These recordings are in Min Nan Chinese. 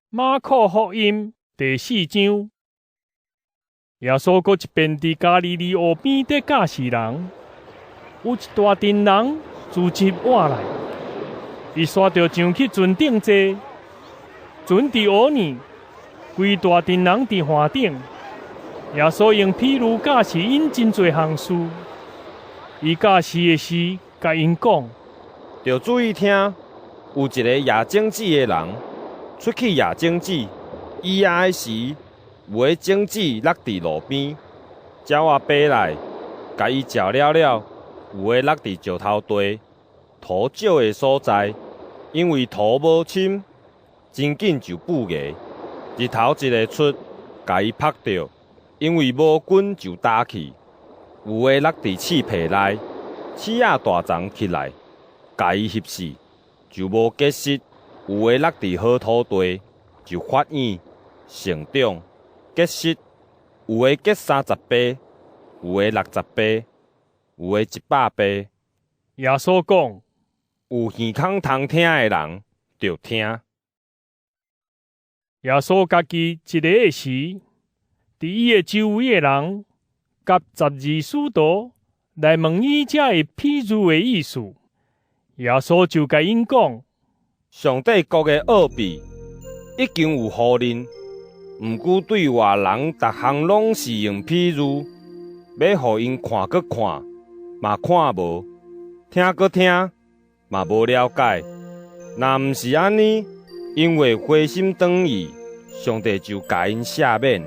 馬可福音第四章，耶穌閣一遍佇加利利湖邊佇教示人，有一大陣人聚集倚來，伊煞著上去船頂坐，船佇湖呢，規大陣人佇岸頂。耶穌用譬喻教示𪜶真濟項事，伊教示的時，共𪜶講：著注意聽，有一个撒種子的人出去撒種子，伊撒的時，有的種子落佇路邊，鳥仔飛來，共伊食了了；有的落佇石頭地，土少的所在，因為土無深，真緊就爆芽。日頭一下出，共伊曝著，因為無根就焦去。有的落佇刺皮內，刺仔大叢起來，共伊翕死，就無結實。有的落佇好土地，就發莖成長結實。有的結30倍，有的60倍，有的100倍。耶穌講：有耳孔通聽的人，著聽。耶穌家己一个的時，佇伊的周圍的人，佮十二使徒來問伊這个譬喻的意思。耶穌就共𪜶講：上帝國的奧秘已經有予恁，毋過對外人，逐項攏是用譬喻，欲予𪜶看閣看，嘛看無；聽閣聽，嘛無了解。若毋是按呢，𪜶會回心轉意，上帝就共𪜶赦免。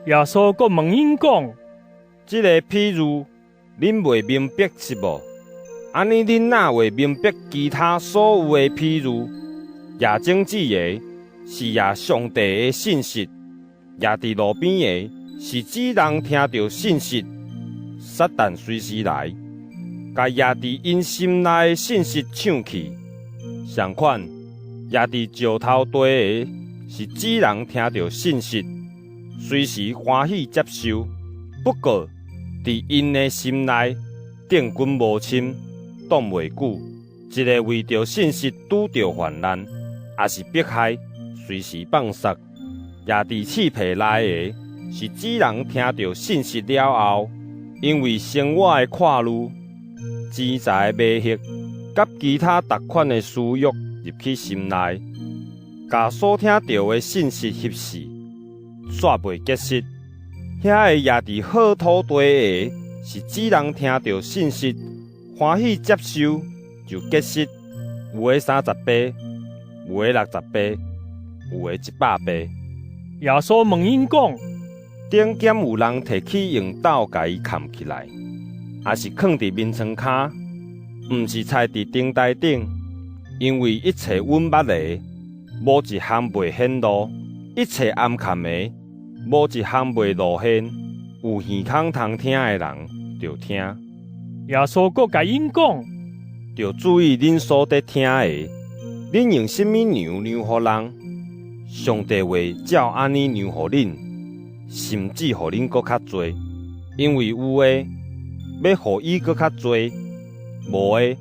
耶穌閣問𪜶講：這个譬喻，恁袂明白是無？按呢，恁哪會明白其他所有的譬喻？撒種子的是撒上帝的信息，撒佇路邊的是指人聽著信息，撒旦隨時來，共撒佇𪜶心內的信息搶去。相款，撒佇石頭地的是指人聽著信息，隨時歡喜接受，不過佇𪜶的心內定根無深，擋袂久，一下為著信息拄著患難，抑是迫害，隨時放捒。撒佇刺皮內的，是指人聽著信息了後，因為生活的掛慮、錢財的迷惑，佮其他逐款的私欲入去心內，共所聽著的信息翕死，煞袂結實。遐个撒佇好土地的，是指人聽著信息，歡喜接受，就結實，有的30倍，有的60倍，有的100倍。耶穌問𪜶講：燈敢有人提去用斗共伊崁起來，抑是囥佇眠床跤？毋是插佇燈台頂？因為一切阮捌的，無一項袂顯露；一切暗崁的，無一項袂露現。有耳孔通聽的人，著聽。耶穌閣共𪜶講：著注意恁所佇聽的，恁用啥物量量予人，上帝會照按呢量予恁，甚至予恁閣較濟。因為有的，欲予伊閣較濟；無的，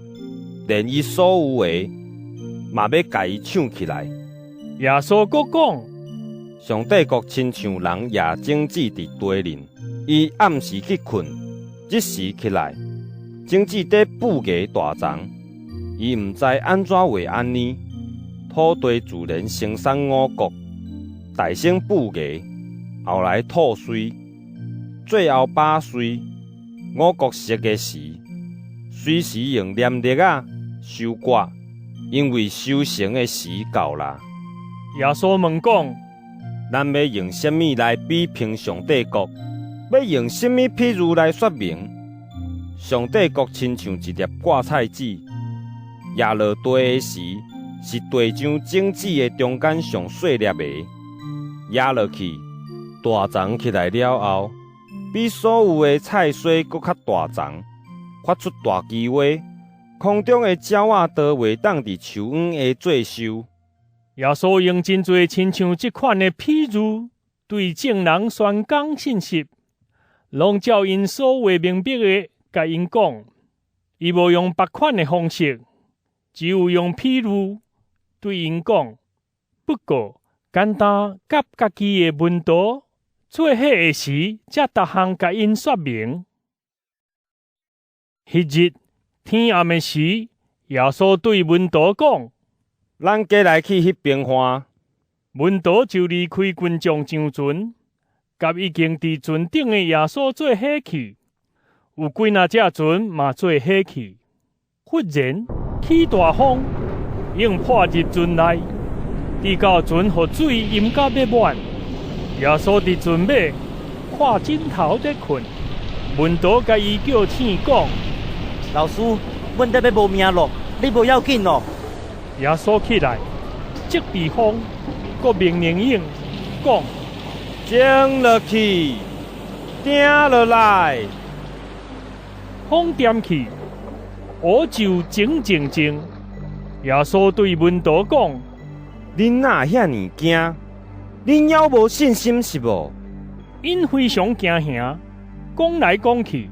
連伊所有的，嘛欲共伊搶去來。耶穌閣講：上帝國親像人撒種子佇地裡，伊暗時去睏，日時起來，種子佇爆芽大叢，伊毋知按怎會按呢。土地自然生產五穀，大先爆芽，後來吐穗，最後拔穗。五穀熟的時，隨時用鐮礫仔收割，因為收成的時到啦。耶穌問講：咱欲用啥物來比評上帝國？欲用啥物譬喻來說明？上帝國親像一粒掛菜子，撒落地的時，是地上種子的中間上細粒的。撒落去，大叢起來了後，比所有的菜蔬閣較大叢，發出大枝花。空中的鳥仔都會當佇樹蔭下做岫。耶穌用真濟親像這款的譬喻，對眾人宣講信息，攏照𪜶所會明白的，共𪜶講。伊無用別款的方式，只有用譬喻對𪜶講。不過，干焦佮家己的門徒做伙的時，才逐項共𪜶說明。彼日天暗的時，耶穌對門徒講：咱過來去彼邊岸。門徒就離開群眾上船，佮已經佇船頂的耶穌做伙去。有幾若隻船嘛做伙去。忽然起大風，湧破入船內，直到船予水淹甲欲滿。耶穌佇船尾倚枕頭咧睏，門徒共伊叫醒講：老師，阮咧欲無命咯，你無要緊哦？耶穌起來，責備風，閣命令湧，講：靜落去，定落來。風恬去，烏晝靜靜靜。耶穌對門徒講：恁哪會遐爾驚？恁猶無信心是無？𪜶非常驚嚇，講來講去：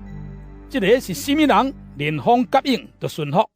這个是啥物人？連風佮湧都順服。